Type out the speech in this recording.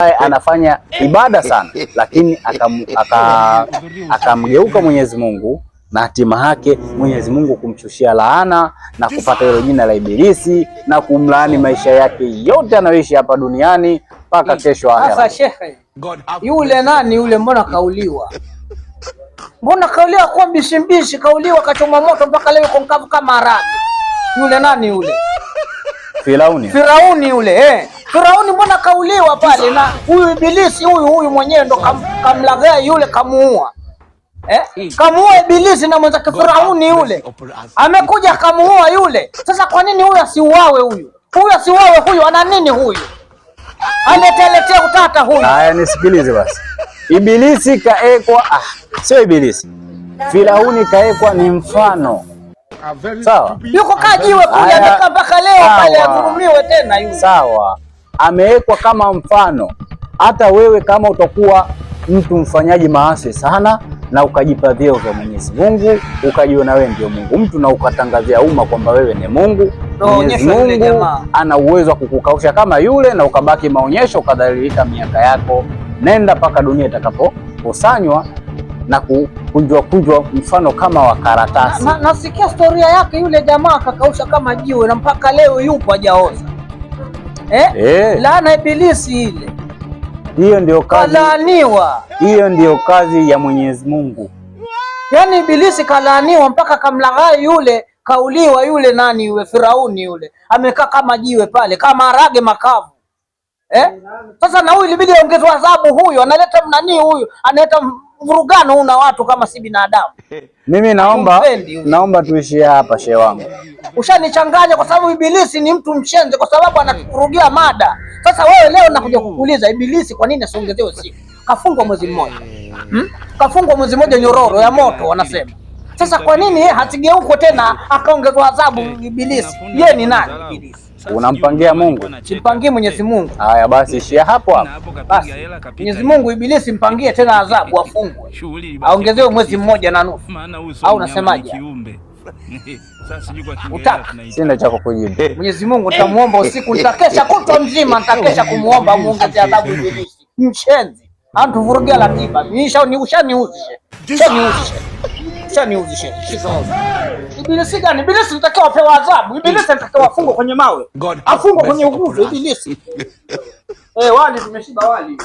Anafanya ibada sana, lakini akamgeuka Mwenyezi Mungu na hatima yake Mwenyezi Mungu kumshushia laana na kupata hilo jina la Ibilisi na kumlaani maisha yake yote anayoishi hapa duniani mpaka kesho Sasa akhera. Shekhe, yule nani yule, mbona kauliwa? Mbona kauliwa kuwa mbishi mbishi, kauliwa kachoma moto mpaka leo yuko mkavu kama harage. Yule nani yule? Firauni. Firauni yule eh. Firauni mbona kauliwa pale na huyu Ibilisi huyu mwenyewe ndo kamlaghai yule kamuua. Eh? Kamuua Ibilisi na mwenzake Firauni yule. Amekuja kamuua yule. Sasa kwa nini huyu asiuawe huyu? Huyu asiuawe huyu, ana nini huyu? Aleteletea utata huyu. Haya, nisikilize basi. Ibilisi kaekwa, ah, sio Ibilisi. Firauni kaekwa ni mfano. Sawa. Yuko kajiwe kule Haya. amekaa mpaka leo pale adhulumiwe tena yule. Sawa, amewekwa kama mfano. Hata wewe kama utakuwa mtu mfanyaji maasi sana na ukajipa vyeo vya Mwenyezi Mungu, ukajiona wewe ndio Mungu mtu na ukatangazia umma kwamba wewe ni Mungu, Ndo Mwenyezi onyesho yule Mungu jamaa. ana uwezo wa kukukausha kama yule, na ukabaki maonyesho, ukadhalilika miaka yako, nenda mpaka dunia itakapokusanywa na kukunjwa kunjwa mfano kama wa karatasi. Nasikia storia yake yule jamaa akakausha kama jiwe na mpaka leo yupo hajaoza. Eh? Eh. Laana Ibilisi ile. Hiyo ndio kazi, Kalaaniwa. hiyo ndio kazi ya Mwenyezi Mungu. Yaani Ibilisi kalaaniwa mpaka kamlaghai yule, kauliwa yule nani yule Firauni yule. Amekaa kama jiwe pale, kama harage makavu. Eh? Sasa na huyu ilibidi aongezwe adhabu huyu, analeta nani huyu, analeta mvurugano huu na watu kama si binadamu. Mimi naomba Humpendi huyu. naomba tuishie hapa, shehe wangu. Ushanichanganya kwa sababu Ibilisi ni mtu mshenzi, kwa sababu anatuvurugia mada. Sasa wewe leo nakuja kukuuliza Ibilisi kwa nini asiongezewe siku? Kafungwa mwezi mmoja, Kafungwa mwezi mmoja nyororo ya moto wanasema. Sasa kwa nini yeye hasigeukwe tena akaongezwa adhabu Ibilisi? Yeye ni nani Ibilisi? Unampangia Mungu? Simpangie Mwenyezi Mungu. Haya basi, ishia hapo hapo. Basi Mwenyezi Mungu Ibilisi mpangie tena adhabu, afungwe, aongezewe mwezi mmoja na nusu, au unasemaje? Utaka Sina cha kukujibu. Mwenyezi Mungu nitamuomba usiku, nitakesha kutwa mzima, nitakesha kumuomba muongeze adhabu Ibilisi. Mshenzi antuvurugia ratiba, ushaniuzi, ushaniuzi, ushaniuzi. Ibilisi gani? Ibilisi nitakiwa apewe adhabu. Ibilisi anatakiwa afungwe kwenye mawe, afungwe kwenye nguzo. Ibilisi eh, wali tumeshiba wali.